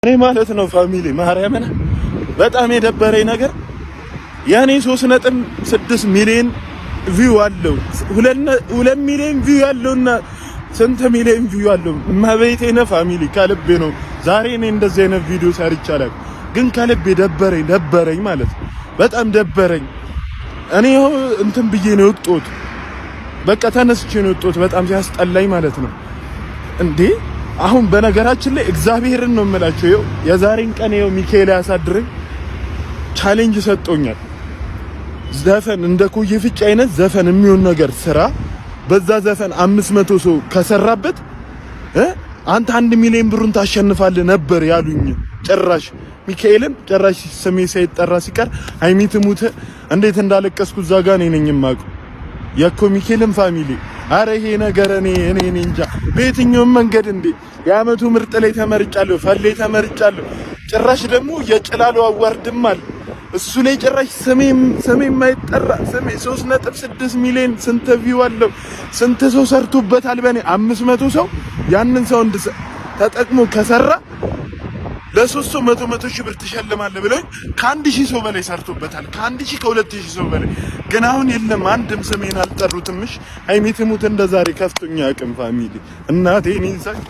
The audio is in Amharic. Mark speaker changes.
Speaker 1: እኔ ማለት ነው family፣ ማርያምን በጣም የደበረኝ ነገር የኔ 3.6 ሚሊዮን view አለው። 2 ሚሊዮን view ያለውና ስንት ሚሊዮን view አለው? እመቤቴ ነው family፣ ከልቤ ነው። ዛሬ እኔ እንደዚህ አይነት ቪዲዮ ሰርቼ አላውቅም፣ ግን ከልቤ ደበረኝ፣ ደበረኝ ማለት ነው። በጣም ደበረኝ። እኔ ይኸው እንትን ብዬ ነው የወጣሁት። በቃ ተነስቼ ነው የወጣሁት። በጣም ሲያስጠላኝ ማለት ነው እንዴ። አሁን በነገራችን ላይ እግዚአብሔርን ነው የምላቸው። ይኸው የዛሬን ቀን ይኸው ሚካኤል ያሳድረኝ፣ challenge ሰጥቶኛል። ዘፈን እንደ ኮዬ ፍጭ አይነት ዘፈን የሚሆን ነገር ስራ። በዛ ዘፈን 500 ሰው ከሰራበት አንተ 1 ሚሊዮን ብሩን ታሸንፋለህ ነበር ያሉኝ። ጭራሽ ሚካኤልን ጭራሽ ስሜ ሳይጠራ ሲቀር ሀይሚ ትሙት እንዴት እንዳለቀስኩ እዛ ጋ እኔ ነኝ የማውቀው። የኮ ሚካኤልን family፣ አረ ይሄ ነገር እኔ እንጃ በየትኛውም መንገድ እንዴ የአመቱ ምርጥ ላይ ተመርጫለሁ፣ ፈሌ ተመርጫለሁ። ጭራሽ ደግሞ የጭላሎ award ም አለ፣ እሱ ላይ ጭራሽ ስሜ የማይጠራ፣ ስሜ 3.6 ሚሊዮን ስንት view አለው? ስንት ሰው ሰርቶበታል? በኔ 500 ሰው ያንን ሰው ተጠቅሞ ከሰራ ለሶስት ሰው 100 100 ሺህ ብር ትሸልማለህ ብለውኝ ከ1,000 ሰው በላይ ሰርቶበታል። ከ1,000 ከ2,000 ሰው በላይ። ግን አሁን የለም፣ አንድም ስሜን አልጠሩትም። እሺ ሀይሚ ትሙት እንደ ዛሬ ከፍቶኛ አቅም family እናቴን ይንሳኝ።